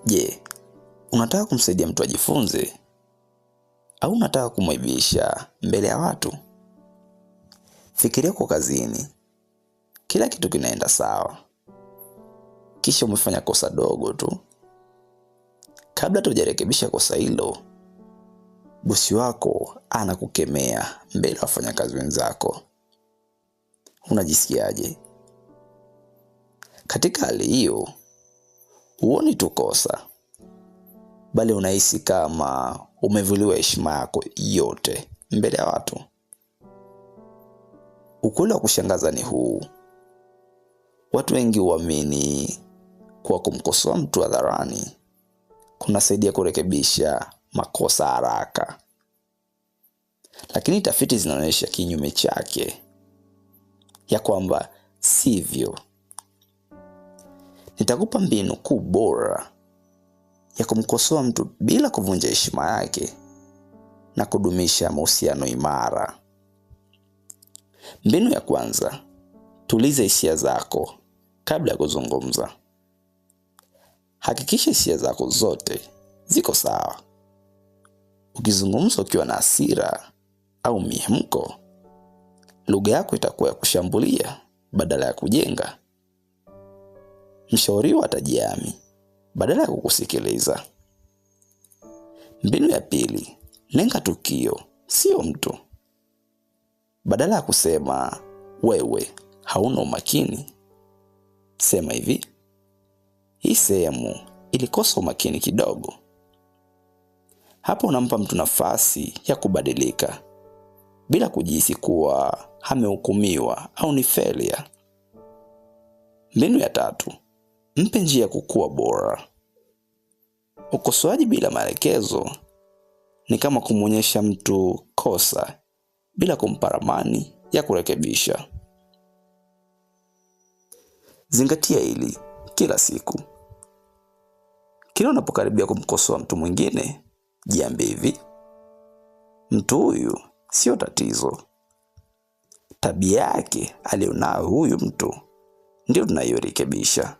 Je, unataka kumsaidia mtu ajifunze au unataka kumwaibisha mbele ya watu? Fikiria kwa kazini, kila kitu kinaenda sawa, kisha umefanya kosa dogo tu. Kabla tujarekebisha kosa hilo, bosi wako anakukemea mbele ya wafanyakazi wenzako. Unajisikiaje? Katika hali hiyo, huoni tu kosa, bali unahisi kama umevuliwa heshima yako yote mbele ya watu. Ukweli wa kushangaza ni huu: watu wengi huamini kuwa kumkosoa mtu hadharani kunasaidia kurekebisha makosa haraka, lakini tafiti zinaonyesha kinyume chake, ya kwamba sivyo. Nitakupa mbinu kuu bora ya kumkosoa mtu bila kuvunja heshima yake na kudumisha mahusiano imara. Mbinu ya kwanza, tuliza hisia zako kabla ya kuzungumza. Hakikisha hisia zako zote ziko sawa. Ukizungumza ukiwa na hasira au mihemko, lugha yako itakuwa ya kushambulia badala ya kujenga. Mshauriwa atajiami badala ya kukusikiliza. Mbinu ya pili, lenga tukio, sio mtu. Badala ya kusema wewe hauna umakini, sema hivi: hii sehemu ilikosa umakini kidogo. Hapo unampa mtu nafasi ya kubadilika bila kujihisi kuwa amehukumiwa au ni failure. Mbinu ya tatu, mpe njia ya kukua bora. Ukosoaji bila maelekezo ni kama kumwonyesha mtu kosa bila kumpa ramani ya kurekebisha. Zingatia hili kila siku. Kila unapokaribia kumkosoa mtu mwingine, jiambie hivi: mtu huyu sio tatizo, tabia yake alionayo huyu mtu ndio tunayorekebisha.